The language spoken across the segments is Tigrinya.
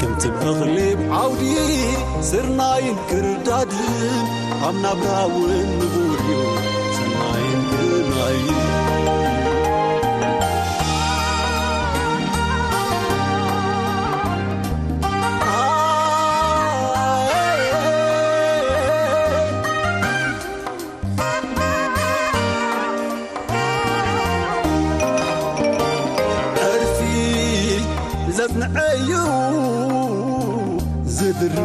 ከምቲ እኽሊ ኣብ ዓውዲ ስርናይን ክርዳድን ኣብ ናብራ እውን ንቡር እዩ ሰናይን ግርማይን። ዕርፊ ዘጽንዐዩ ዝድርኻ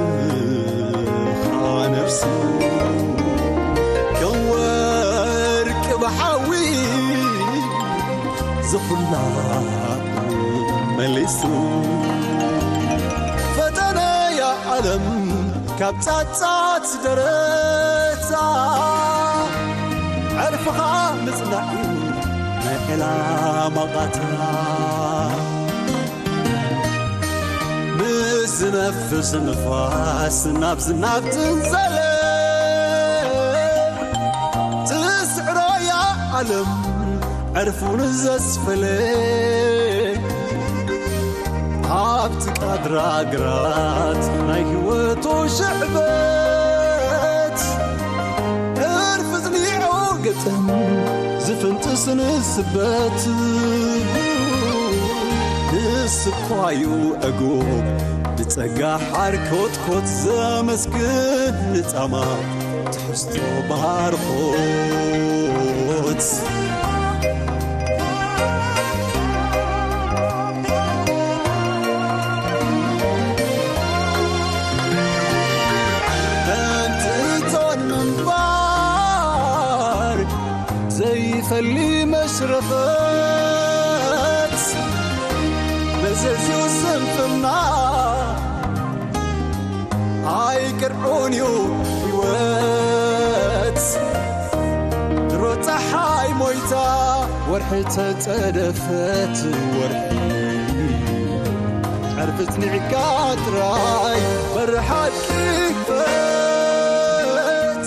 ነፍሱ ከም ወርቂ ብሓዊ ዝኹላ መሊሱ ፈተነያ ዓለም ካብ ጻጻት ደረታ ዕርፍኻ ምጽናዕ እዩ ናይ ዕላማ ቓታ። ምስ ዝነፍስ ንፋስ ናብ ዝናብ ዝንዘለ ትስዕሮ እያ ዓለም ዕርፉን ዘስፈለ ኣብቲ ቃድራ ግራት ናይ ህይወቱ ሽዕበት ዕርፊ ዝኒዑ ግጥም ዝፍንጥስ ንስበት ንስኳዩ ዕጉብ ብጸጋ ሓርኮትኮት ዘመስግን ንጻማ ትሕዝቶ ባርኾት። ከምቲ እቶን ምንባር ዘይፈሊ መሽረፈት መዘዝኡ ስንፍና ኣይቅርዑን እዩ ህይወት ድሮ ፀሓይ ሞይታ ወርሒ ተፀደፈት ወርሒ ዕርፊ ፅኒዕካ ጥራይ በሪ ሓቂ ክፈት።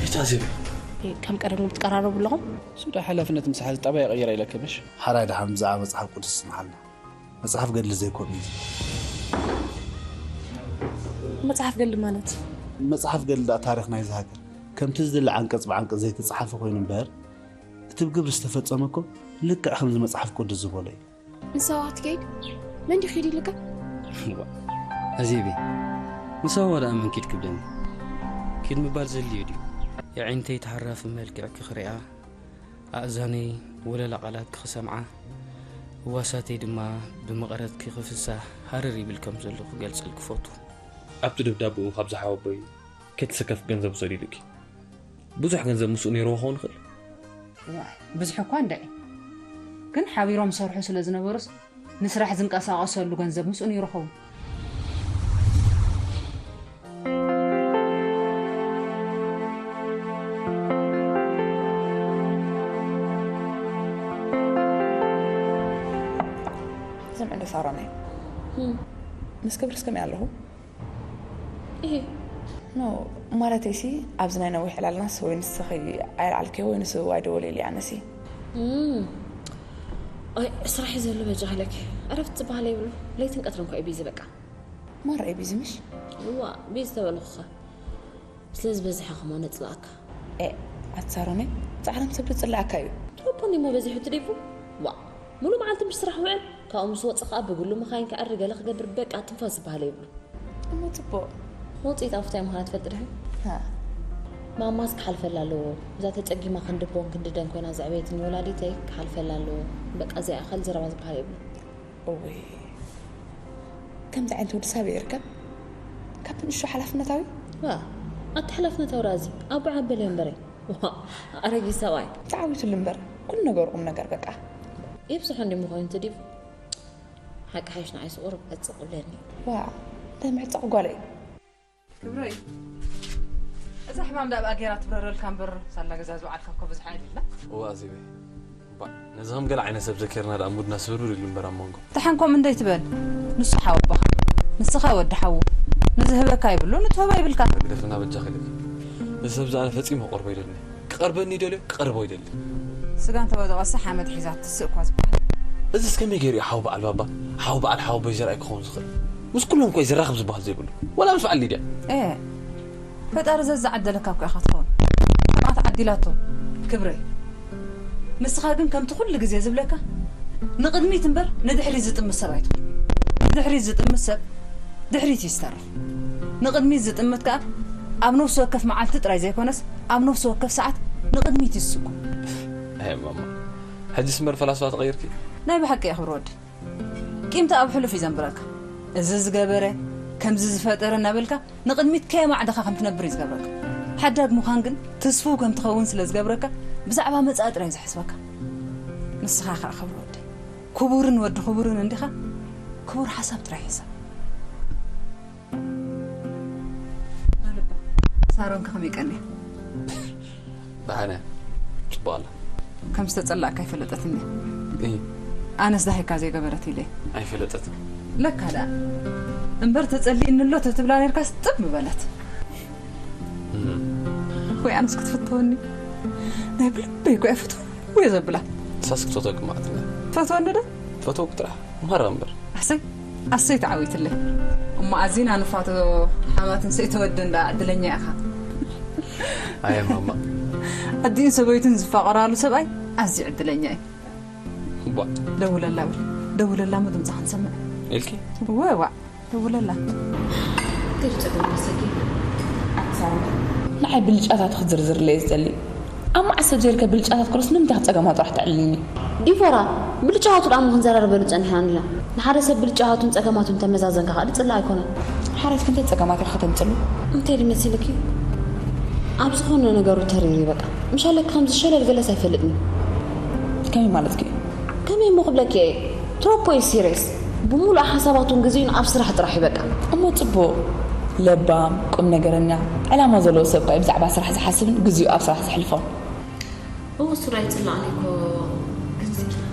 እታ ዜብ ከም ቀደም ትቀራረቡ ኣለኹም? ሱዳ ሓላፍነት ምስ ሓዝ ጠባይ ቀይራ ኢለክምሽ። ሓራይ ደሓን ብዛዕባ መጽሓፍ ቅዱስ ስምዓልና። መጽሓፍ ገድሊ ዘይኮን እዩ። መጽሓፍ ገድሊ ማለት? መጽሓፍ ገድሊ ደኣ ታሪኽ ናይዚ ሃገር ከምቲ ዝድለ ዓንቀጽ ብዓንቀጽ ዘይተጻሓፈ ኮይኑ እምበር እቲ ብግብሪ ዝተፈጸመ እኮ ልክዕ ከምዚ መጽሓፍ ቅዱስ ዝበሎ እዩ። ንሳዋ ክትከይድ መን ድዩ ኪድ ኢልካ? ኣዜበይ ንሳዋ ደኣ መን ኪድ ክብለኒ? ኪድ ምባል ዘድልዮ ድዩ? የዒንተይ ተሃራፊ መልክዕኪ ክሪኣ፣ ኣእዛነይ ወለላ ቃላትኪ ክሰምዓ፣ ህዋሳተይ ድማ ብመቐረትኪ ክፍሳህ ሃረር ይብል ከም ዘሎ ክገልጸልኪ እፈቱ። ኣብቲ ደብዳበኡ ካብ ዝሓወቦይ ከይተሰከፊ ገንዘብ ውሰድ ኢሉኪ። ብዙሕ ገንዘብ ምስኡ ነይርዎ ክኸውን ይኽእል። ዋይ፣ ብዙሕ እኳ እንድዒ። ግን ሓቢሮም ዝሰርሑ ስለ ዝነበሩስ፣ ንስራሕ ዝንቀሳቐሰሉ ገንዘብ ምስኡ ነይሩ ኸውን። ስምዒ፣ እንዶ ሳሮነይ፣ ምስ ክብርስ ከመይ ኣለኹ? እሂ። ኖ፣ ማለተይሲ ኣብዚ ናይ ነዊሕ ዕላልናስ ወይ ንስኺ ኣይልዓልክዮ ወይ ንሱ ኣይደወለይልይ ኣነሲ። እም። ኣይ፣ ስራሕ እዩ ዘሎ በጃኺ ኢለኪ። ዕረፍቲ ዝበሃል የብሉ። ለይትን ቀትርን እኮ እዩ ቢዚ በቃ። ማራ እዩ ቢዚ ምሽ? እዋ፣ ቢዚ ተበልኹኸ። ስለ ዝበዝሐ ከሞ ነጽልኣካ። ኤእ፣ ኣቲ ሳሮነይ፣ ጻዕራም ሰብ ድጽልኣካ እዩ። ትወቦኒ እሞ በዚሑ ትዲፉ? ዋእ፣ ሙሉእ መዓልቲ ምሽ ስራሕ ውዕል፣ ካብኡ ምስ ወጸ ከኣ ብግሉ መኻይን ክዕሪ ገለ ክገብር በቃ ትንፋስ ዝበሃል የብሉ። እሞ ጽቡቕ። መውጽኢት ኣፉታይ ምዃና ትፈልጢ ዲኺ? ሃ። ማማስ ክሓልፈላ ኣለዎ። እዛ ተጸጊማ ክንዲ ቦን ክንዲ ደን ኮይና ዘዕበየትኒ ወላዲተይ ክሓልፈላ ኣለዎ። በቃ ዘይኣኸል ዘረባ ዝበሃል የብሉ። እውይ። ከምዚ ዓይነት ወዲ ሳበይ ይርከብ? ካብ ንእሽቶ ሓላፍነታዊ? ዋ፣ ኣቲ ሓላፍነታዊ ራዚ፣ ኣቦ ዓበለዮ እምበረይ። ዋ፣ ኣረጊት ሰብኣይ። ተዓዊትሉ እምበር፣ ኩሉ ነገሩ ቁም ነገር በቃ። ይብዝሖ እንዲ ምኾይኑ ትዲፉ። ሓቂ ሓይሽ ንዓይ ስቑር ዕጽቕ ብለኒ። ዋ፣ እንታይ ምዕጻቕ ጓለይ። ክብረይ፣ እዛ ሕማም ዳኣ ብኣ ጌራ ትብረረልካ እምበር ሳላ ገዛ ዝወዓልካ እኮ ብዝሓ ኣይደላ። እዋ ኣዜበይ፣ ባእ፣ ነዚ ከም ገለ ዓይነት ሰብ ዘኪርና ዳኣ ሙድና ስብርብር ኢሉ እምበር ኣብ መንጎ። ደሓን ከምኡ እንዶ ኣይትበል። ንሱ ሓው ኣቦኻ። ንስኻ ወዲ ሓዉ። ንዝህበካ ይብሉ ንትህቦ ይብልካ። ግደፍና በጃኺ ኢለኪ። እዚ ሰብ እዚ ኣነ ፈጺሙ ክቐርቦ ኣይደልን እየ። ክቐርበኒ ይደልዮ፣ ክቐርቦ ይደሊ። ስጋ እንተበደቐሰ ሓመድ ሒዛ ትስእ እኳ ዝበሃል። እዚስ ከመይ ገይሩ እዩ ሓው በዓል ባባ፣ ሓው በዓል ሓወቦይ ዘርኣይ ክኸውን ዝኽእል? ምስ ኩሎም እኮ እዩ ዘራኽብ ዝበሃል ዘይብሉ፣ ወላ ምስ በዓል ሊድያ። እ ፈጣሪ ዘዝዓደለካ እኮ ኢኻ ትኸውን። ከምኣ ተዓዲላቶ። ክብረይ፣ ንስኻ ግን ከምቲ ኩሉ ግዜ ዝብለካ ንቕድሚት እምበር ንድሕሪት ዝጥምት ሰብ ኣይትኹን። ንድሕሪት ዝጥምት ሰብ ድሕሪት እዩ ዝተርፍ። ንቕድሚት ዝጥምት ከኣ ኣብ ነፍሲ ወከፍ መዓልቲ ጥራይ ዘይኮነስ ኣብ ነፍሲ ወከፍ ሰዓት ንቕድሚት እዩ ዝስጉም። ኣይ ማማ፣ ሕጂስ እምበር ፈላስፋ ተቐይርኪ። ናይ ብሓቂ እየ ክብሪ ወደይ። ቂምታ ኣብ ሕሉፍ እዩ ዘንብረካ። እዚ ዝገበረ፣ ከምዚ ዝፈጠረ እናበልካ ንቕድሚት ከየማዕደኻ ከም ትነብር እዩ ዝገብረካ። ሓዳግ ምዃን ግን ትስፉው ከም ትኸውን ስለ ዝገብረካ ብዛዕባ መጻኢ ጥራይ እዩ ዘሕስበካ። ንስኻ ኸኣ ክብሪ ወደይ፣ ክቡርን ወዲ ክቡርን እንዲኻ፣ ክቡር ሓሳብ ጥራይ ሕሰብ። ሳሮን ከ ከመይ ቀንያ? ደሓን እያ፣ ጽቡቕ ኣላ። ከም ዝተጸላእካ ኣይፈለጠትን እያ። እይ፣ ኣነስ ዳሂካ ዘይገበረት ኢለ። ኣይፈለጠትን። ለካ ደኣ እምበር ተጸሊእኒ ኣሎ ተትብላ ነርካስ ጥብ ምበለት። እም። ወይ ኣነስ ክትፍተወኒ ናይ ብልበይ እኮ እያ ፍትው እየ ዘብላ። ሳስ ክትፈትወኪ ማለት እያ። ትፈትወኒ ዶ? ፈትወኪ ጥራሕ ምሃራ እምበር። ኣሰይ ኣሰይ ተዓዊትለይ። እሞ ኣዚና ንፋቶ ሓማትን ሰይተወድን ደኣ ዕድለኛ ኢኻ። ኣየ ማማ። ኣዲኡን ሰበይቱን ዝፋቐራሉ ሰብኣይ ኣዝዩ ዕድለኛ እዩ። ቧ። ደውለላ ብል፣ ደውለላ እሞ ድምጻ ክንሰምዕ። ኢልኪ? እወ ዋዕ፣ ደውለላ። እንታይ እዩ ጸገም መሰኪ? ኣትሳሚ። ንዓይ ብልጫታቱ ክትዝርዝርለይ እየ ዝደሊ። ኣብ መዓስ ሰብ ዘይርከብ ብልጫታት ክሎስ ንምንታይ ጸገማቱ ጥራሕ ተዕልልኒ? ዲቦራ፣ ብልጫታቱ ደኣ እሞ ክንዘራረበሉ ጸኒሕና ኢና። ንሓደ ሰብ ብልጫታቱን ጸገማቱን ተመዛዘንካ ከኣ ድጽላ ኣይኮነን። ሓራይስ ክንታይ ጸገማት ኢኻ ከተምጽሉ? እንታይ ድመሲልኪ? ኣብ ዝኾነ ነገሩ ተሪሩ እዩ በቃ። ምሻለኪ ከምዚ ሸለል ገለስ ኣይፈልጥን እዩ። ከመይ ማለትኪ? ከመይ እሞ ክብለኪ እየ? ትሮፖ እዩ ሲሪየስ። ብምሉእ ሓሳባቱን ግዜኡን ኣብ ስራሕ ጥራሕ እዩ በቃ። እሞ ጽቡቕ፣ ለባም፣ ቁም ነገረኛ፣ ዕላማ ዘለዎ ሰብ እኳ እዩ ብዛዕባ ስራሕ ዝሓስብን ግዜኡ ኣብ ስራሕ ዘሕልፎን። እወ፣ እሱ ዶ ኣይጽላእን እኮ። ግብጺ።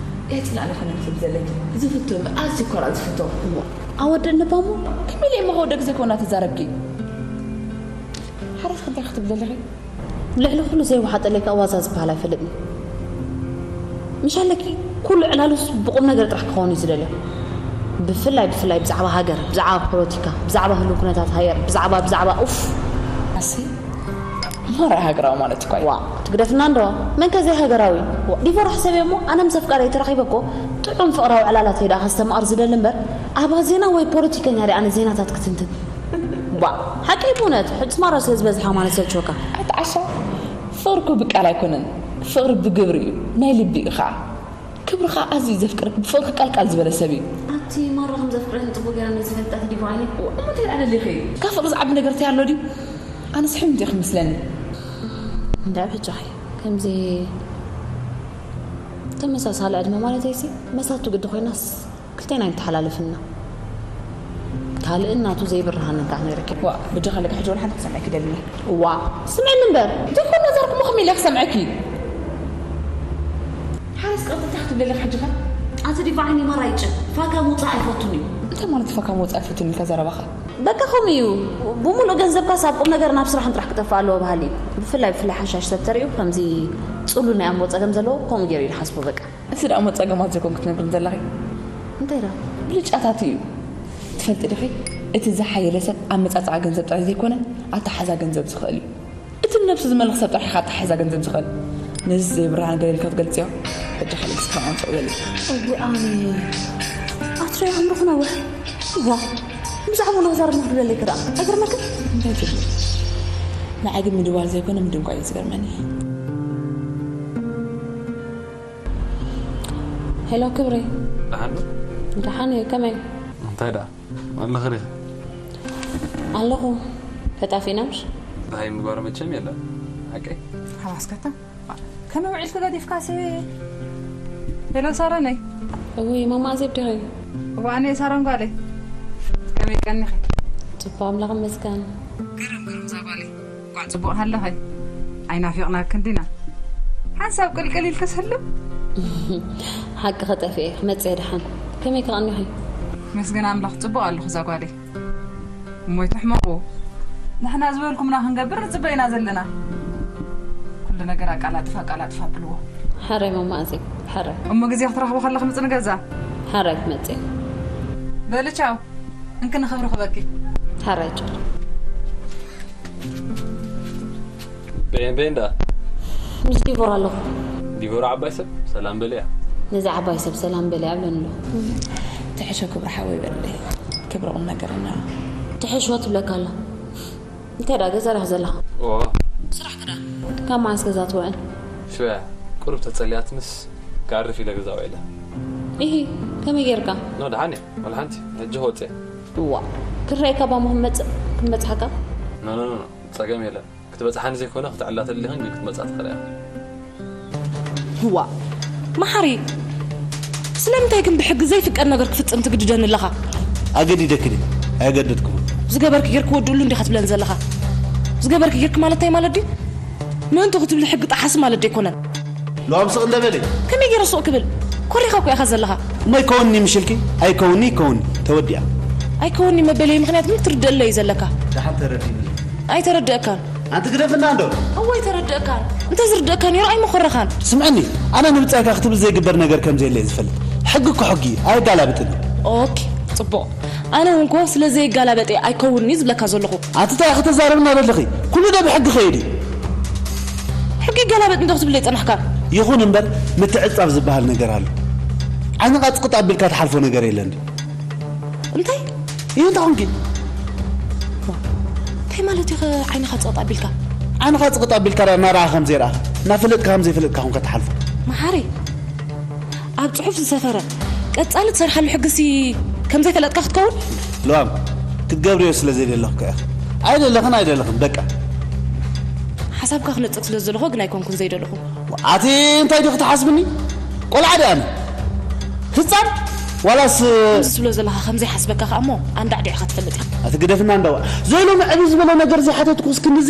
የጽላእ ኣይኮነን ክትብል ዘለኪ። ዝፍቶ እምበር፣ ኣዝዩ እኮ ደኣ ዝፍቶ። እሞ ኣወደእ ንባሙ? ከመይ ኢለ እሞ ከወደክ ዘይኮና ትዛረብኪ? ሓረስ ክንታይ ክትብል ዘለኺ? ልዕሊ ኩሉ ዘይወሓጠለይ ከኣ ዋዛ ዝበሃል ኣይፈልጥን። ምሽ ኣለኪ፣ ኩሉ ዕላሉስ ብቁም ነገር ጥራሕ ክኸውን እዩ ዝደልዮ። ብፍላይ፣ ብፍላይ ብዛዕባ ሃገር፣ ብዛዕባ ፖለቲካ፣ ብዛዕባ ህሉው ኩነታት ሃገር፣ ብዛዕባ፣ ብዛዕባ፣ ኡፍ። ኣሰይ፣ ማራ ሃገራዊ ማለት እኮ እዩ። ዋ፣ ትግደፍና እንዶ፣ መን ከ ዘይሃገራዊ? ዋ፣ ዲቦራ ሕሰብዮ እሞ፣ ኣነ ምስ ኣፍቃሪይ ተራኺበ እኮ ጥዑም ፍቕራዊ ዕላላት እየ ደኣ ከስተማቕር ዝደሊ እምበር፣ ኣባ ዜና ወይ ፖለቲከኛ ደኣ ኣነ ዜናታት ክትንትን። ዋ፣ ሓቀይ ብእውነት፣ ሕጂ ማራ ስለ ዝበዝሓ ማለት ሰልችወካ። ኣቲ ዓሻ፣ ፍቕሪ እኮ ብቃል ኣይኮነን፣ ፍቕሪ ብግብሪ እዩ፣ ናይ ልቢ እዩ ኸዓ። ክብሪ ኸዓ ኣዝዩ ዘፍቅር፣ ብፍቕሪ ቃልቃል ዝበለ ሰብ እዩ። ኣቲ ማራ ከም ዘፍቅረኒ ጽቡቕ ገይራ ነዚ ፈልጣት ዲቦ ዓይኒ። እሞ እንታይ ደኣ ደሊኺ? ካብ ፍቕሪ ዝዓቢ ነገር እንታይ ኣሎ ድዩ? ኣነስ ሕምምቲ ኢኺ መስለኒ። እንዳ ኣብ ሕጂ ኸ ከምዚ ተመሳሳሊ ዕድመ ማለተይሲ መሳቱ ግዲ ኮይናስ ክልቴና ኣይምተሓላለፍና። ካልእ እናቱ ዘይብርሃን እንካዕ ነይረኪ። ዋ፣ ብጃኻ ለካ ሕጂ ወላ ሓንቲ ክሰምዐኪ ደሊኒ። ዋ፣ ስምዕኒ እምበር። ዘይኮን ነዘርኩሞ ከመይ ኢለ ክሰምዐኪ? ሓረስ ቀጥታ ክትብለለኪ ሕጂ ኸ? ኣቲ ዲባ ዓይኒ ማራ ይጭን። ፋካ ምውጻእ ኣይፈቱን እዩ። እንታይ ማለት ፋካ ምውጻእ ኣይፈቱን ኢልካ ዘረባኻ? በቃ ከምኡ እዩ። ብምሉእ ገንዘብካስ ኣብ ቁም ነገር ናብ ስራሕን ጥራሕ ክጠፍእ ኣለዎ በሃሊ እዩ። ብፍላይ ብፍላይ ሓሻሽ ሰብ ተሪኡ ከምዚ ጽሉል ናይ ኣእምሮ ጸገም ዘለዎ ከምኡ ገይሩ እዩ ዝሓስቦ በቃ። እዚ ደኣ እሞ ጸገማት ዘይኮን ክትነግርን ዘለኺ። እንታይ ደኣ? ብልጫታት እዩ። ትፈልጢ ዲኺ? እቲ ዝሓየለ ሰብ ኣመጻጽኣ ገንዘብ ጥራይ ዘይኮነ ኣተሓዛ ገንዘብ ዝኽእል እዩ። እቲ ንነብሱ ዝመልኽ ሰብ ጥራሕ ኢኻ ኣተሓዛ ገንዘብ ዝኽእል። ነዚ ዘይብርሃን ገለ ኢልካ ትገልጽዮ? ሕጂ ካልእ እስከ ኣምጽኦ በሊ። እዋእ ኣነ ኣትረይ ኣእምሮኹ ነውሕ። ዋ ብዛዕባኡ ንኽዛረብ ንኽብለለይ ክረኣ ኣይገርመክን? እንታይ ትብሊ? ንዓይ ግን ምድዋል ዘይኮነ ምድንጓይ እዩ ዝገርመኒ። ሄሎ ክብሪ። ደሓን ዶ? ደሓን እየ፣ ከመይ? እንታይ ደኣ? ኣለኺ ዲኺ? ኣለኹ። ተጣፊእና ምሽ? እንታይ ምግባር መቸም የለን። ሓቀይ? ሓማስከታ? ከመይ ውዒልኪ ገዲፍካሲ? ሄሎ ሳሮነይ። እውይ፣ ማማ ኣዜብ ዲኺ? እዋ፣ ኣነ ሳሮን ጓለይ። ከመይ ቀኒኺ? ጽቡቕ ኣምላኽ ይመስገን። ግርም፣ ግርም እዛ ጓለይ። እንቋዕ ጽቡቕ ሃለኸ። ኣይናፊቕናክን ዲና? ሓንሳብ ቅልቅል ኢልክስ ህልም። ሓቂ ከጠፍኤ ክመጽእ ደሓን። ከመይ ከቐኒኺ? መስገን ኣምላኽ ጽቡቕ ኣለኹ እዛ ጓለይ። እሞ ኣይትሕመቑ። ንሕና ዝበልኩምና ክንገብር ንጽበ ኢና ዘለና። ኩሉ ነገር ኣቃላጥፋ ኣቃላጥፋ ኣብልዎ። ሓራይ ማማ ኣዜብ፣ ሓራይ። እሞ ግዜ ክትረኽቢ ከለኺ ምጽ ንገዛ። ሓራይ ክመጽእ። በሊ ቻው። እንክ ንኽብሪ ክበኪ። ሓራይ ጭር። በየን በየን ዳ ምስ ዲቦራ ኣለኹ። ዲቦራ ዓባይ ሰብ ሰላም በልያ። ነዚ ዓባይ ሰብ ሰላም በልያ ኣብለኒ ኣለኹ። ትሕሾ ክብሪ ሓወይ በለይ። ክብሪ ቁም ነገርና። ትሕሾ ትብለካ ኣላ። እንታይ ዳ ገዛ ዳኽ ዘለኻ? ኦ ስራሕ ክዳ። ካብ መዓስ ገዛ ትውዕል? ሽያ ቁሩብ ተጸልያት ምስ ክዓርፍ ኢለ ገዛ ውዒለ። ኢሂ፣ ከመይ ጌርካ? ኖ ደሓን እየ ወላ ሓንቲ። ሕጂ ክወጽእ እየ። እዋ፣ ክረኣየካ ባሞ ክንመጽእ ክንበጽሓካ? ኖ ኖ ኖ ኖ፣ ጸገም የለን። ክትበጽሓኒ ዘይኮነ ክትዕላ ተደሊኽን ግን ክትመጽኣ ትኽእላ ኢኻ። ህዋ መሓሪ፣ ስለምንታይ ግን ብሕጊ ዘይፍቀድ ነገር ክፍጽም ትግድደኒ ኣለኻ? ኣገዲደክን እየ፣ ኣየገደድኩምን። ዝገበርክ ጌርክ ወድእሉ እንዲኻ ትብለን ዘለኻ። ዝገበርክ ጌርክ ማለት እንታይ ማለት ድዩ? ምእንቱ ክትብል ሕጊ ጠሓሲ ማለት ዶ ኣይኮነን? ሎኣም ስቕ እንደበለ። ከመይ ገይረ ሱቕ ክብል? ኮሪኻ እኮ ኢኻ ዘለኻ። እሞ ኣይከውንኒ ምሽልኪ? ኣይከውንኒ ይከውንኒ። ተወዲኣ። ኣይከውንኒ መበለይ ምክንያት ግን ትርደለይ ዘለካ። ደሓን ተረዲኒ። ኣይተረድአካን። ኣንቲ ግደፍና እንዶ። እወ ኣይተረድአካን። እንተ ዝርድአካ ነይሩ ኣይመኾረኻን። ስምዕኒ፣ ኣነ ንብጻይካ ክትብል ዘይግበር ነገር ከም ዘየለ እየ ዝፈልጥ። ሕጊ እኮ ሕጊ እዩ፣ ኣየጋላብጥን እዩ። ኦኬ፣ ጽቡቕ። ኣነ እውን እኮ ስለ ዘይጋላበጠ ኣይከውንኒ ዝብለካ ዘለኹ። ኣንቲ እንታይ ኢኺ ተዛረብና ዘለኺ? ኩሉ ዶ ብሕጊ ከይድ እዩ? ሕጊ ይጋላበጥ እንዶ ክትብል ኣይጸናሕካን። ይኹን እምበር ምትዕጻብ ዝበሃል ነገር ኣሎ። ዓይንኻ ጽቕጥ ኣቢልካ ትሓልፎ ነገር የለን ድዩ? እንታይ? ይህ እንታይ ኾንኪ? እንታይ ማለት ኢኸ ዓይንኻ ጽቕጥ ኣቢልካ? ዓይንኻ ጽቕጥ ኣቢልካ ዳ እናረኣኻ ከም ዘይረኣኻ፣ እናፈለጥካ ከም ዘይፈለጥካ ኾንካ ትሓልፎ። መሓሪ፣ ኣብ ጽሑፍ ዝሰፈረ ቀጻሊ ትሰርሓሉ ሕግሲ ከም ዘይፈለጥካ ክትከውን? ለዋም፣ ክትገብርዮ ስለ ዘይደለኹ እኮ ኢኺ። ኣይደለኽን ኣይደለኽን፣ በቃ። ሓሳብካ ክነጽግ ስለ ዘለኹ ግን ኣይኮንኩን ዘይደለኹ። ኣቲ እንታይ ዲኺ ትሓስብኒ? ቆልዓ ድየ ኣነ? ህጻን? ዋላስ ከምዚ ትብሎ ዘለኻ ከም ዘይሓስበካ ከኣ እሞ ኣንዳዕዲዕካ ትፈልጥ ኢኻ። ኣቲ ግደፍና እንዳዋ። ዘይሎሚ ዕብይ ዝበለ ነገር ዘይሓተትኩስ ክንድዚ?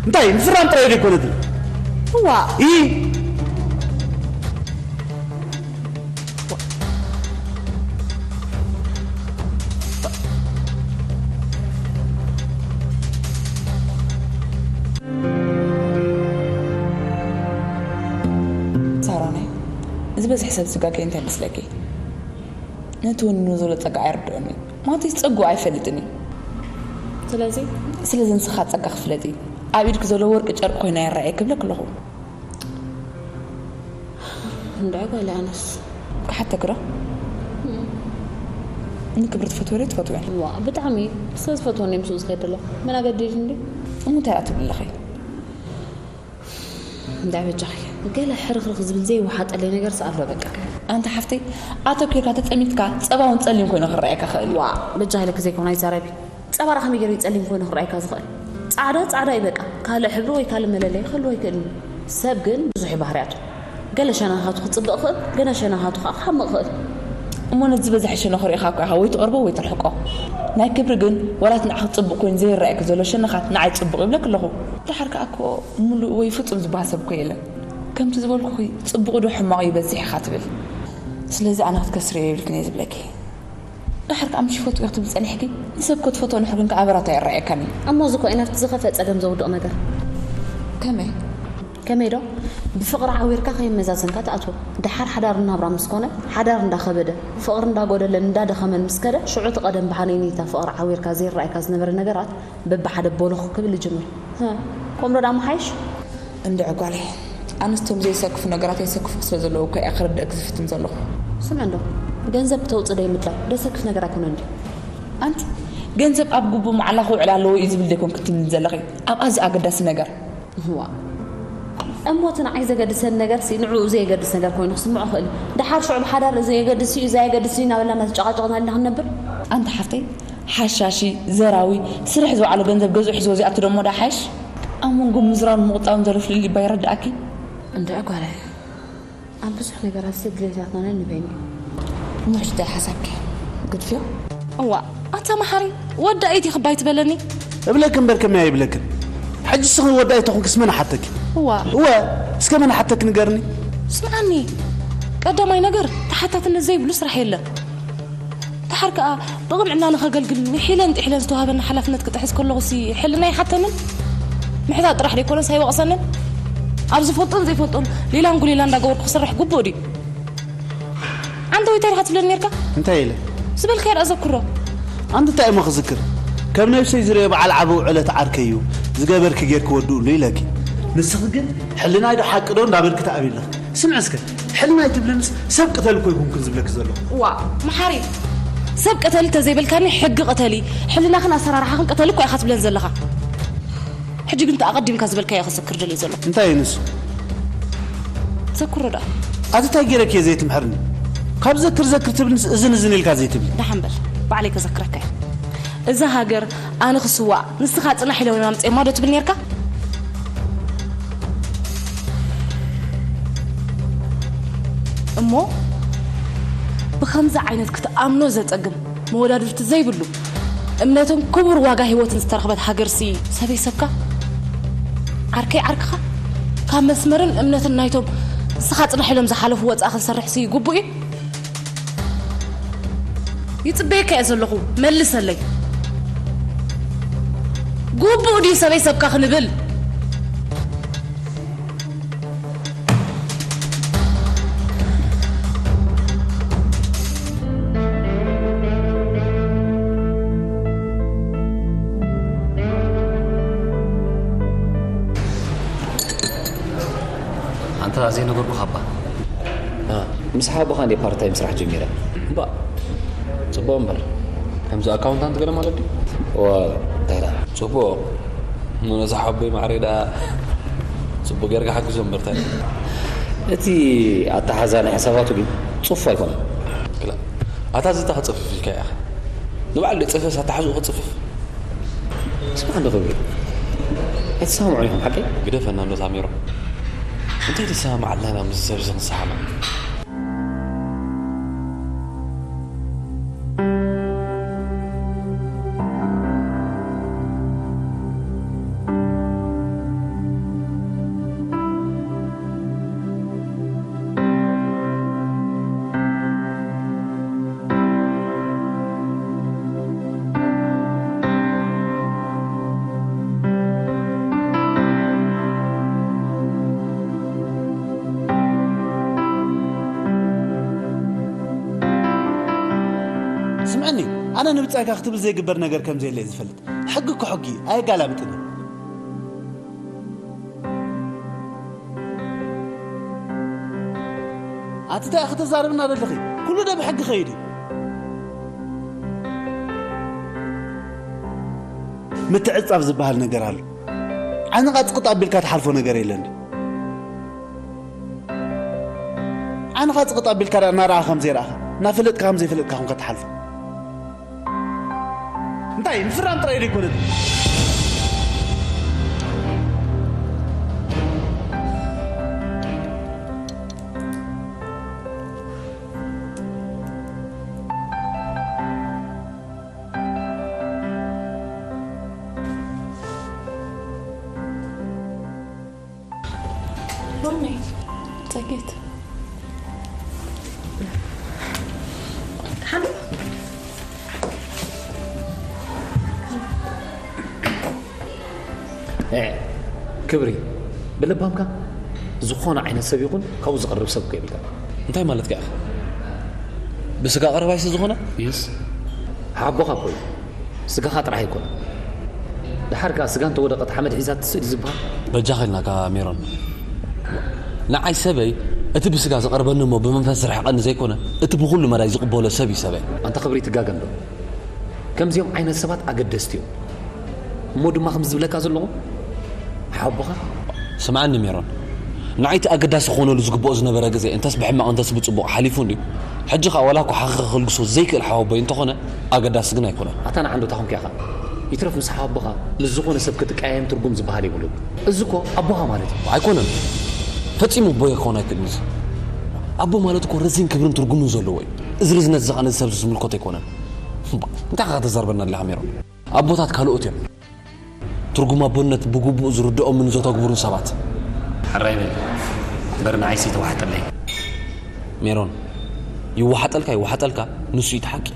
እንታይ ምፍራም ጥራይ ዶ ኣይኮነትን? እዋ። ኢ ሳሮናይ፣ ዝበዝሕ ሰብ ዝጋገ እንታይ መስለኪ? ነቲ ወኒኑ ዘሎ ጸጋ ኣይርድኦን እዩ። ማለት ጸግኡ ኣይፈልጥን እዩ። ስለዚ ስለዚ ንስኻ ጸጋ ክፍለጢ ኣብ ኢድኪ ዘሎ ወርቂ ጨርቂ ኮይና ይረኣየ ክብለክ ኣለኹ። እንዳ ጓል ኣነስ ክሓተክ ዶ? ንክብሪ ትፈትወ ዶ ትፈትወ? ዋ ብጣዕሚ ስለ ዝፈትወኒ ምስኡ ዝኸይድ ኣለኹ። መን ኣገዲድ እንዲ? እሞ እንታይ ደኣ ትብሊ ኣለኺ? እንታይ በጃኺ ገለ ሕርኽርኽ ዝብል ዘይወሓጠለይ ነገር ስኣሎ በቃ። ኣንቲ ሓፍተይ ኣተኲርካ ተጸሚትካ ጸባ እውን ጸሊም ኮይኑ ክረኣየካ ክእል እዩ። ዋ በጃ ኢለኪ ዘይኮነ ኣይዛረቢ። ጸባ ደኣ ከመይ ገይሩ እዩ ጸሊም ኮይኑ ክረኣየካ ዝኽእል? ጻዕዳ ጻዕዳ እዩ በቃ። ካልእ ሕብሪ ወይ ካልእ መለለዪ ክህልዎ ኣይክእልን እዩ። ሰብ ግን ብዙሕ እዩ ባህርያቱ። ገለ ሸነኻቱ ክጽብቕ ይኽእል፣ ገለ ሸነኻቱ ከኣ ክሓምቕ ይኽእል። እሞ ነቲ ዝበዝሐ ሸነኹ ርኢኻ እኮ ኢኻ ወይ ትቐርቦ ወይ ተርሕቆ። ናይ ክብሪ ግን ዋላ እቲ ንዓኺ ጽቡቕ ኮይኑ ዘይረኣየኪ ዘሎ ሸነኻት ንዓይ ጽቡቕ ይብለኪ ኣለኹ። ደሓር ከኣ እኮ ምሉእ ወይ ፍጹም ዝበሃል ሰብ እኮ የለን። ከምቲ ዝበልኩኺ ጽቡቕ ዶ ሕማቕ ይበዝሕ ኢኻ ትብል። ስለዚ ኣነ ክትከስርዮ የብልክን እየ ዝብለኪ። ደሓር ከኣ ምሽ ይፈትዎ ክትብል ጸኒሕኪ ንሰብ ክትፈትዎ ንሕር ግን ከኣ በራቱ ኣይረኣየካን እዩ። እሞ እዚ እኮ እዩ ናብቲ ዝኸፍአ ጸገም ዘውድቕ ነገር። ከመይ? ከመይ ዶ? ብፍቕሪ ዓዊርካ ከየመዛዘንካ ትኣትዎ። ደሓር ሓዳር ናብራ ምስ ኮነ፣ ሓዳር እንዳኸበደ፣ ፍቕሪ እንዳጎደለን እንዳደኸመን ምስ ከደ፣ ሽዑ እቲ ቀደም ብሓነይኒታ ፍቕሪ ዓዊርካ ዘይረኣየካ ዝነበረ ነገራት በብሓደ ቦሎኽ ክብል ይጅምር። ሃ፣ ከምኡ ዶ ደኣ ምሓይሽ? እንድዒ ጓለይ፣ ኣነስ እቶም ዘይሰክፉ ነገራት የሰክፉ ስለ ዘለዉ እኮ እየ ክርድእክ ዝፍትን ዘለኹ። ስምዒ እንዶ፣ ገንዘብ ክተውጽእ ደይምድላይ ደሰክፍ ነገር ኣይኮነን ድዩ? ኣንቲ፣ ገንዘብ ኣብ ግቡእ መዓላ ክውዕል ኣለዎ እዩ ዝብል ደይኮንክ ትብልኒ ዘለኺ፣ ኣብ ኣዝዩ ኣገዳሲ ነገር። እዋ። እሞ እቲ ንዓይ ዘገድሰኒ ነገርሲ ንዕኡ ዘየገድስ ነገር ኮይኑ ክስምዖ ይኽእል እዩ። ደሓር ሽዑ ብሓዳር እዚ የገድስ እዩ፣ እዚ ኣየገድስን እዩ እናበልና እናተጨቓጨቕና ድና ክንነብር? ኣንቲ ሓፍተይ፣ ሓሻሺ፣ ዘራዊ፣ ስርሕ ዝወዓሎ ገንዘብ ገዝኡ ሒዝዎ ዚኣቱ ደሞ ዶ ሓይሽ? ኣብ መንጎ ምዝራብን ምቑጣብን ዘሎ ፍልልይ እባ ይረድኣኪ? እንድዒ ጓለይ፣ ኣብ ብዙሕ ነገራት ድሌታትና ነንበይኑ እዩ። እሞ ሕጂ እንታይ ሓሳብኪ? ግድፍዮ? እዋእ፣ ኣታ መሓሪ፣ ወዳኢት ኢኺ እባ ኣይትበለኒ። እብለኪ እምበር ከመይ ኣይብለክን? ሕጂ እስኺ ወዳኢት ተኾንክስ መን ሓተኪ? እዋ። እወ፣ እስከ መን ሓተኪ ንገርኒ? ስምዓኒ፣ ቀዳማይ ነገር ተሓታትነት ዘይብሉ ስራሕ የለን። ሓር ከኣ ብቕንዕና ንኸገልግል ንሒለን ጥሒለን ዝተዋህበና ሓላፍነት ክጥሕስ ከለኹሲ ሕልና ይሓተንን? ምሕታት ጥራሕ ደይኮነስ ኣይወቕሰንን? ኣብ ዝፈልጦን ዘይፈልጦን ሌላን ጉሌላን እንዳገበርኩ ክሰርሕ ግቡእ ድዩ? ኣንተ ወይ እንታይ ኢኻ ትብለኒ ነርካ? እንታይ ኢለ? ዝበልካዮ ደኣ ዘክሮ። ኣንተ እንታይ እሞ ክዝክር? ከም ነብሰይ ዝርእዮ በዓል ዓቢ ውዕለት ዓርከይ እዩ፣ ዝገበርኪ ጌርኪ ወድኡሉ ኢለኪ። ንስኺ ግን ሕልናይ ዶ ሓቂ ዶ እንዳበልኪ ትኣብዪ ኣለኺ። ስምዒ እስከ፣ ሕልናይ ትብልንስ ሰብ ቅተል እኮ ኣይኮንኩን ዝብለኪ ዘለኹ። ዋ፣ መሓሪ፣ ሰብ ቅተል እንተዘይበልካኒ ሕጊ ቅተሊ፣ ሕልናኽን ኣሰራርሓኽን ቅተሊ እኮ ኢኻ ትብለን ዘለኻ። ሕጂ ግን እቲ ኣቐዲምካ ዝበልካዮ ክዝክር ደልየ ዘለኹ። እንታይ እዩ ንሱ? ዘክሮ ደኣ። ኣቲ እንታይ ገይረኪ እየ ዘይትምሕርኒ? ካብ ዘክር ዘክር ትብልንስ እዝን እዝን ኢልካ ዘይትብሊ። ደሓን በል፣ ባዕለይ ከዘክረካ እየ። እዛ ሃገር ኣነ ክስዋእ፣ ንስኻ ጽናሕ ኢሎም እዮም ኣምጺኦማ ዶ ትብል ነርካ? እሞ ብኸምዚ ዓይነት ክትኣምኖ ዘጸግም መወዳድርቲ ዘይብሉ እምነትን ክቡር ዋጋ ህይወትን ዝተረኽበት ሃገርሲ ሰበይ ሰብካ? ዓርከይ ዓርክኻ? ካብ መስመርን እምነትን ናይቶም ንስኻ ጽናሕ ኢሎም ዝሓለፉ ወጻኢ ክንሰርሕሲ ግቡእ እዩ? ይጽበየካ እየ ዘለኹ፣ መልሰለይ። ግቡእ ድዩ ሰበይ ሰብካ ክንብል? ኣንታ ዘይነገርኩኻ እባ። እ፣ ምስ ሓወቦኻ እንድየ ፓርት ታይም ስራሕ ጀሚረ። እባ፣ ጽቡቕ እምበር። ከምዚ ኣካውንታንት ገለ ማለት ድዩ? ዋ፣ እንታይ ደኣ? ጽቡቕ። እሞ ነዚ ሓወቦይ ማዕረይ ደኣ ጽቡቕ ጌርካ ሓግዞ እምበር፣ እንታይ ደኣ? እቲ ኣተሓዛ ናይ ሕሳባቱ ግን ጽፉፍ ኣይኮነን። ክላ-፣ ኣታ እዚ እንታይ ክጽፍፍ ኢልካ ኢኻ? ንባዕሉ ደይ ጽፈስ ኣተሓዝኡ ክጽፍፍ? ስማዕ እንዶ ክብሪ፣ ኣይትሰማምዑን ኢኹም ሓቀይ? ግደፈና እንዶ ሳሚሮ። እንታይ ተሰማማዕ ኣለና ኢና ምስ ሰብ እዚ ክንሰማማዕ? ስምዐኒ፣ ኣነ ንብጻይካ ክትብል ዘይግበር ነገር ከም ዘየለ እየ ዝፈልጥ። ሕጊ እኮ ሕጊ እዩ፣ ኣየጋላብጥን እዩ። ኣቲ እንታይ ኢኺ ተዛርብና ዘለኺ? ኩሉ ዶ ብሕጊ ከይዱ እዩ? ምትዕጻፍ ዝበሃል ነገር ኣሎ። ዓይንኻ ጽቕጥ ኣቢልካ ትሓልፎ ነገር የለን ድዩ? ዓይንኻ ጽቕጥ ኣቢልካ ደኣ እናረኣኻ ከም ዘይረኣኻ፣ እናፈለጥካ ከም ዘይፈለጥካ ኮንካ ትሓልፎ። እንታይ ምፍራም ጥራይ ዶ ኣይኮነን? ሮሚ፣ ጸጌት። ሓሎ። ኤ፣ ክብሪ፣ ብለባምካ ዝኾነ ዓይነት ሰብ ይኹን ካብኡ ዝቐርብ ሰብ እኮ የብልካ። እንታይ ማለትካ ኢኻ? ብስጋ ቀረባይ ስለ ዝኾነ? የስ። ሓቦኻ እኮ እዩ። ስጋኻ ጥራሕ ኣይኮነን። ደሓር ከኣ ስጋ እንተወደቐት ሓመድ ሒዛ ትስእል ዝበሃል። በጃኻ ኢልናካ ሜሮን። ንዓይ ሰበይ እቲ ብስጋ ዝቐርበኒ እሞ ብመንፈስ ዝርሕቐኒ ዘይኮነ፣ እቲ ብኹሉ መዳይ ዝቕበሎ ሰብ እዩ ሰበይ። ኣንታ ክብሪ ትጋገ እንዶ። ከምዚኦም ዓይነት ሰባት ኣገደስቲ እዮም። እሞ ድማ ከም ዝብለካ ዘለኹ ሓቦኻ። ስምዓኒ ሜሮን፣ ንዓይ እቲ ኣገዳሲ ክኾነሉ ዝግብኦ ዝነበረ ግዜ እንተስ ብሕማቕ እንተስ ብጽቡቕ ሓሊፉ እንድዩ። ሕጂ ኸኣ ዋላ እኳ ሓኺኸ ከልግሶ ዘይክእል ሓወቦይ እንተኾነ ኣገዳሲ ግን ኣይኮነን። ኣታ ንዓንዶ ታኹም ኪያኻ ይትረፍ ምስ ሓቦኻ ምስ ዝኾነ ሰብ ክትቀያየም ትርጉም ዝበሃል የብሉን። እዚ እኮ ኣቦኻ ማለት እዩ። ኣይኮነን። ፈጺሙ ኣቦይ ክኾን ኣይክእልን እዚ። ኣቦ ማለት እኮ ረዚን ክብርን ትርጉምን ዘለዎ እዩ። እዚ ርዝነት እዚ ኸኣ ነዚ ሰብ እዚ ዝምልከቶ ኣይኮነን። እምባ፣ እንታይ ኸኣ ተዛርበና ኣለኻ ሜሮን? ኣቦታት ካልኦት እዮም። ትርጉም ኣቦነት ብግቡእ ዝርድኦምን ዘተግብሩን ሰባት። ሕራይ በል። እምበር ንዓይሲ ተዋሕጠለይ። ሜሮን፣ ይወሓጠልካ ይወሓጠልካ፣ ንሱ እዩ እቲ ሓቂ።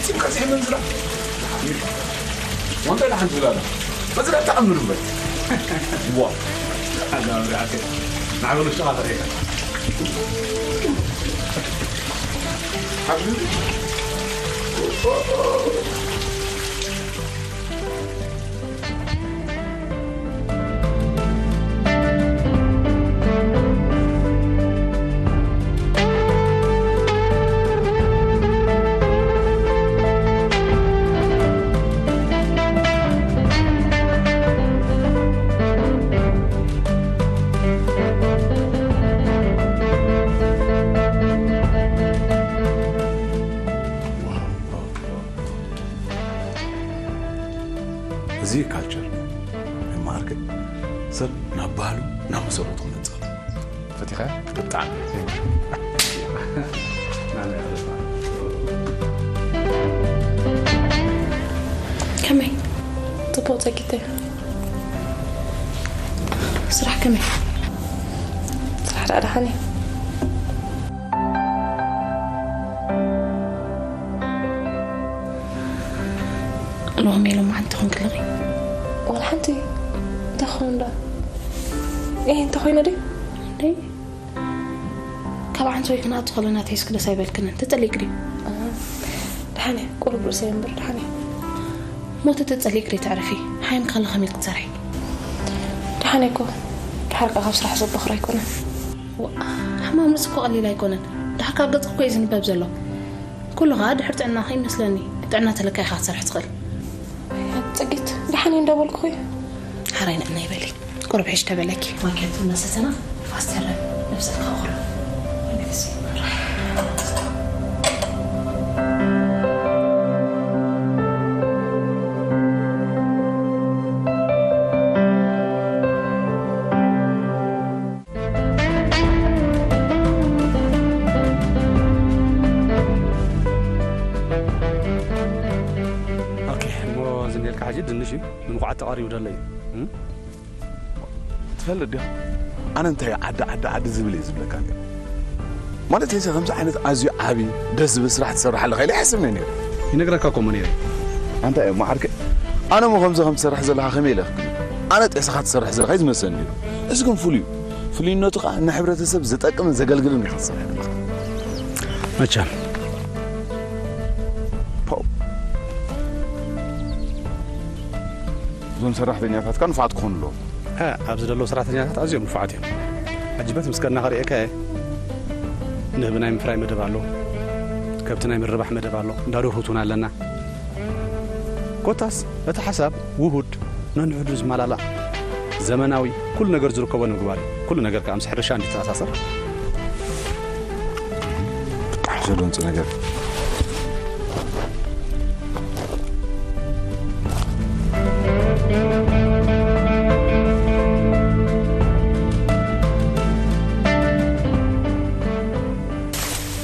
ሲም ከዚ ሕምም ዝላ። ወንታ ኢላ ሓንቲ ዝላለ። በዚ ዳ ተኣምር እምበር። ዋ። ኣላ ብርዓተ። ንዓበሉ ሸኻ ተረካ። ሓብቢ። እዚ ካልቸር ማርክ ሰብ ናብ ባህሉ ናብ መሰረቱ ክመጽእ ፈቲኻ ብጣዕሚ ከመይ ጽቡቕ ጸጊተ ስራሕ ከመይ ስራሕ ደኣ ደሓን እዩ ሎሚ ኢሎም ሓንቲ ኾንክልኺ ዋላ ሓንቲ እንታይ ክኸውን ዶ እ እንተ ኮይነ ድዩ እንደ ካብ ዓንሶይ ክንኣቱ ከለና ተይስክ ደስ ኣይበልክንን ተጸሊእክ ድዩ ደሓነ ቁሩብ ርእሰይ እምበር ደሓነ ሞተ ተጸሊእክ ድዩ ተዕርፊ ሓይም ካለ ከመይ ክትሰርሒ ደሓነ እኮ ድሓር ካብ ስራሕ ዘበኽር ኣይኮነን ሕማም ርእሲ እኮ ቀሊል ኣይኮነን ድሓር ካብ ገጽ እኮ እዩ ዝንበብ ዘሎ ኩሉ ኸዓ ድሕር ጥዕናኺ ይመስለኒ ጥዕና ተለካ ኢኻ ክትሰርሒ ትኽእል ጽጌት ደሓን እንዳበልኩ ኾይ ሓራይ ንዕና ይበሊ ቁርብ ሕሽ ተበለኪ ማኪያቶ እናሰተና ፋስተር ነብሰካ ኹሉ ኦኬ እሞ ዝንኤልካ ሕጂ ድንሽ እዩ ንምኩዓት ተቐሪቡ ደሎ እዩ እም? ትፈልጥ ዲኻ ኣነ እንታይ ዓዲ ዓዲ ዓዲ ዝብል እየ ዝብለካ ነይሩ ማለት የሰ ከምዚ ዓይነት ኣዝዩ ዓብዪ ደስ ዝብል ስራሕ ትሰርሕ ኣለኻ ኢለ ይሓስብ ነይሩ ይነግረካ እኮ እሞ ነይረ ኣንታ እየ ማዓርከ ኣነ ሞ ከምዚ ከም ትሰርሕ ዘለኻ ከመይ ኢለ ክግምት ኣነ ጤስኻ ትሰርሕ ዘለኻ እዩ ዝመስለኒ ነይሩ እዚ ግን ፍሉይ እዩ ፍሉይነቱ ከዓ ንሕብረተሰብ ዝጠቅምን ዘገልግልን ኢኻ ትሰርሕ ዘለኻ መቸም ፓው እዞም ሰራሕተኛታትካ ንፉዓት ክኾኑ ኣለዎም። ሀ፣ ኣብዚ ዘለዉ ሰራሕተኛታት ኣዝዮም ንፉዓት እዮም። ሕጂ በት ምስ ከድና ከርእየካ እየ። ንህቢ ናይ ምፍራይ መደብ ኣሎ። ከብቲ ናይ ምርባሕ መደብ ኣሎ። እንዳ ደርሁ እውን ኣለና። ኮታስ እቲ ሓሳብ ውሁድ፣ ነንሕድሩ ዝመላላእ፣ ዘመናዊ፣ ኩሉ ነገር ዝርከቦ ንምግባር እዩ። ኩሉ ነገር ከኣ ምስ ሕርሻ እንዲተኣሳሰር። ብጣዕሚ ዘደንጹ ነገር እዩ።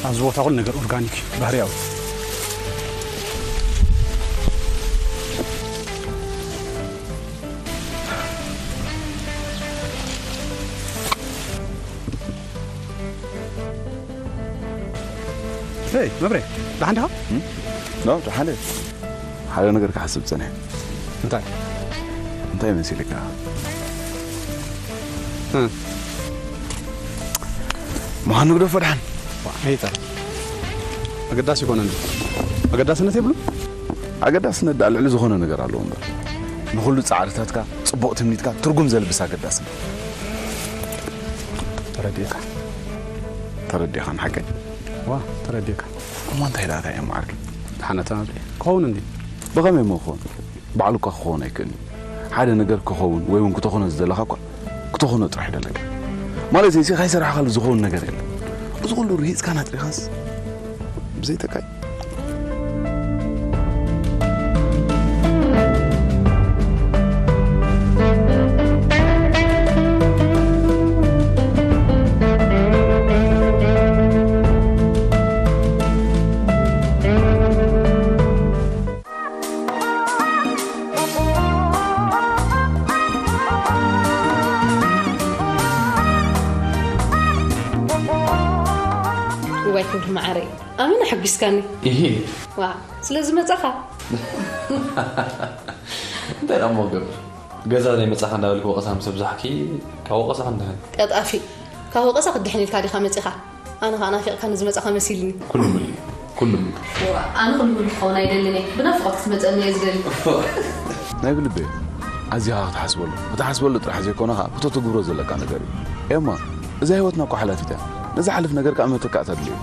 ኣብዚ ቦታ ኩሉ ነገር ኦርጋኒክ እዩ፣ ባህርያዊ። Hey, መብሬ፣ ደሓን ዲኻ? ኖ፣ ደሓን እየ። ሓደ ነገር ክሓስብ ጸኒሐ። እንታይ? እንታይ መሲልካ? እ። ምዃኑ ግደፎ ደሓን። ዋ፣ ሄይታ። ኣገዳሲ ይኮነን። ኣገዳስነት የብሉ? ኣገዳስነት ደኣ ልዕሊ ዝኾነ ነገር ኣለዎ እምበር። ንኹሉ ጻዕርታትካ፣ ጽቡቕ ትምኒትካ ትርጉም ዘልብስ ኣገዳስነት። ተረዲእካ። ተረዲእካ ንሓቀይ? ዋ፣ ተረዲእካ። እሞ እንታይ ደኣ እንታይ እዮም ዓርኪ? ደሓን ኣተማምዒ። ክኸውን እንድዩ። ብኸመይ እሞ ክኸውን? ባዕሉ እኳ ክኸውን ኣይክእልን እዩ። ሓደ ነገር ክኸውን ወይ እውን ክተኾኖ ዝደለኻ እኳ ክተኾኖ ጥራሕ ይደለካ። ማለት እዚ ካይሰራሕኻሉ ዝኸውን ነገር የለን። እዚ ኩሉ ርሂፅካን ኣጥሪኻንስ ብዘይጠቃይ እዋይ ክብሪ መዓረይ ኣመና ሓጒስካኒ። እሂ። ዋ፣ ስለ ዝመጻኻ። እንታይ ደኣ እሞ ገብር? ገዛ ዘይመጻኻ እንዳበልክ ወቐሳ ምስ ኣብዛሕኪ፣ ካብ ወቐሳ ክንድሕን። ቀጣፊ፣ ካብ ወቐሳ ክትድሕን ኢልካ ዲኻ መጺኻ? ኣነ ኸኣ ናፊቕካ ንዝመጻኻ መሲልኒ። ኩሉ ምሉእ እዩ። ኩሉ ምሉእ። ዋ፣ ኣነ ኩሉ ምሉእ ክኸውን ኣይደልን እየ። ብናፍቖት ክትመጸኒ እየ ዝደሊ። ናይ ብልበይ። ኣዚኻ ክትሓስበሉ። ክትሓስበሉ ጥራሕ ዘይኮነ ኸኣ፣ ክተትግብሮ ዘለካ ነገር እዩ። ኤማ፣ እዛ ህይወትና እኮ ሓላፊት እያ። ንዝሓልፍ ነገር ከኣ መተካእታ ኣድልዩ።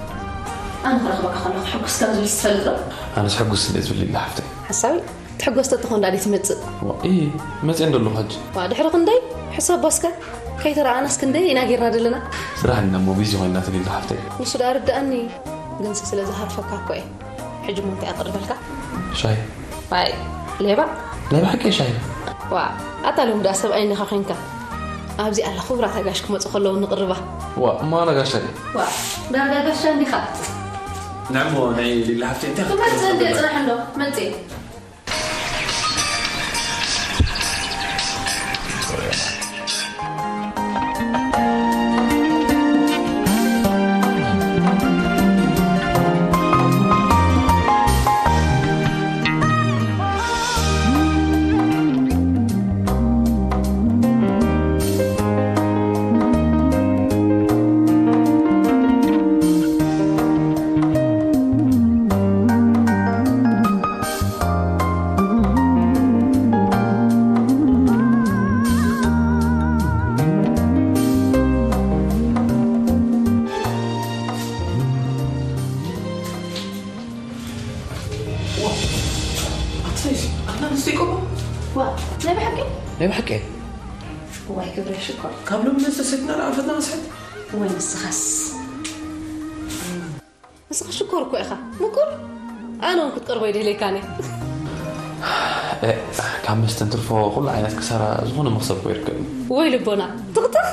ኣነ ክረኽበካ ከለኹ ሕጉስ ከም ዝብል ትፈልጥ ዶ? ኣነስ ሕጉስ እንዴ ዝብል ኢላ ሓፍተይ። ሓሳዊ፣ ትሕጎስ ተትኾን ዳኣ ትመጽእ። ዋ፣ እይ፣ መጽእ እንዶ ኣለኹ ሕጂ። ዋ፣ ድሕሪ ክንደይ? ሕሰቦ እስከ። ከይተረኣኣናስ ክንደይ ኢና ጌርና ዘለና። ስራሕ እና እሞ ቢዚ ኮይና ትብል ኢላ ሓፍተይ። ንሱ ዳኣ ርድኣኒ። ግንሲ ስለ ዝሃርፈካ እኮ እየ። ሕጂ እሞ እንታይ ኣቕርበልካ? ሻሂ። ዋይ፣ ሌባ። ናይ ብሓቂ ሻሂ። ዋ፣ ኣታ ሎም ዳኣ ሰብኣይ እንዲኻ ኮይንካ። ኣብዚ ኣላ ክቡራት ኣጋሽ ክመጹ ከለዉ ንቕርባ። ዋ፣ እሞ ኣነ ጋሻ እየ። ዋ፣ ዳርጋ ጋሻ እንዲኻ። ንዕሞ ናይ ሊሊ ሓፍተይ እንታይ ክትመጽእ ክትገብር እንዴ ዘለካ? ጽናሕ እንዶ፣ መጽእ። ኣታ ሰይሲ፣ ኣታ ንስተይ ቆቦ? ዋ፣ ናይ ብሓቂ? ናይ ብሓቂ? ዋይ፣ ክብሪ ሽኮር። ካብ ሎሚ ንስተ ሰትና ደኣ ፈትና መስሐት? ወይ ንስኻስ? ንስኻ ሽኮር እኮ ኢኻ። ምቁር? ኣነ እውን ክትቀርቦ ይደልየካን እየ። እ፣ ካብ መስተ እንትርፎ ኩሉ ዓይነት ክሳራ ዝኾነ መኽሰብ እኮ ይርከብ። ወይ ልቦና፣ ትኽትኽ።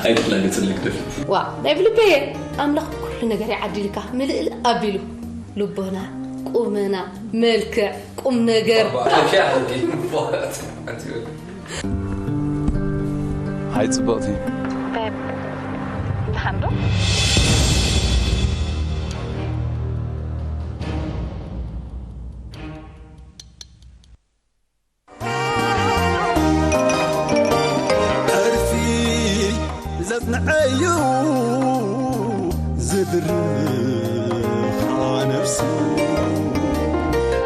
ኣይትላገጽለይ ግደፍ። ዋ፣ ናይ ብልበይ እየ። ኣምላኽ ኩሉ ነገር ይዓዲልካ፣ ምልእልእ ኣቢሉ። ልቦና፣ ቁመና፣ መልክዕ፣ ቁም ነገር። ሃይ ጽብቕቲ። ቤብ፣ ደሓን ዶ? ዕርፊ ዘጽንዐዩ ዝድርኻ ነፍሱ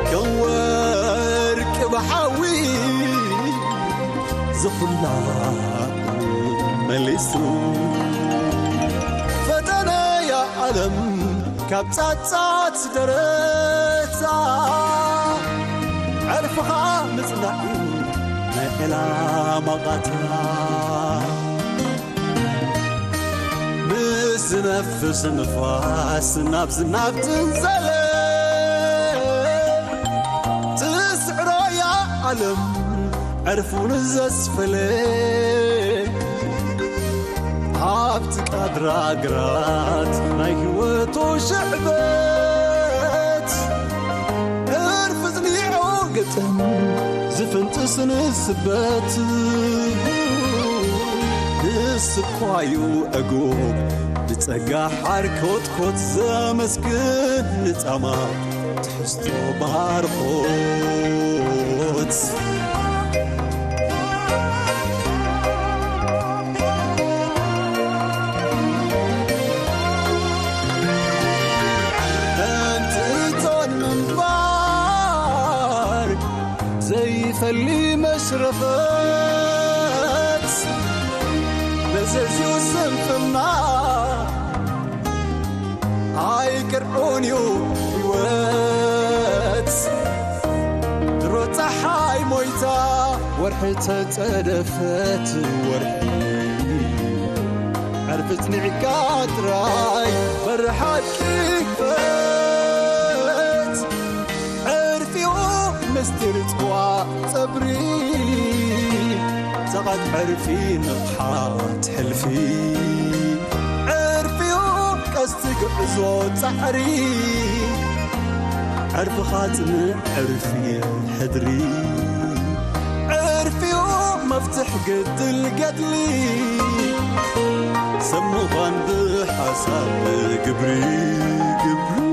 ከም ወርቂ ብሓዊ ዝኹላ መሊሱ ፈተነያ ዓለም ካብ ጻጻት ደረታ ዕርፍኻ ምጽናዕ እዩ ናይ ዕላማ ቃታ። ምስ ዝነፍስ ንፋስ ናብ ዝናብ ትንዘለ ትስዕሮ እያ ዓለም ዕርፉ ንዘስፈለ። ኣብቲ ቃድራ ግራት ናይ ህይወቱ ሽዕበት ዕርፊ ዝኒዖ ግጥም ዝፍንጥስ ንስበት። ንስኳዩ ዕጉብ ብጸጋ ሓርኮትኮት ዘመስግን ንጻማ ትሕዝቶ ባርኾት። እንትን ምንባር ዘይፈሊ መሽረፈት መዘዝዩ ስንፍና ኣይቅርዑን እዩ ህይወት። ድሮ ፀሓይ ሞይታ ወርሒ ተፀደፈት ወርሒ ዕርፊ ፅኒዕካ ጥራይ በሪ ሓቂ ክፈት። ዕርፊኡ ምስጢር ጽዋእ ጸብሪ ጸቓት ዕርፊ ንቕሓት ሕልፊ ዕርፊኡ ቀስቲ ጉዕዞ ጻዕሪ ዕርፍኻ ጽንዕ ዕርፊ ሕድሪ ዕርፊኡ መፍትሕ ግድል ገድሊ ሰብ ምዃን ብሓሳብ ግብሪ ግብሪ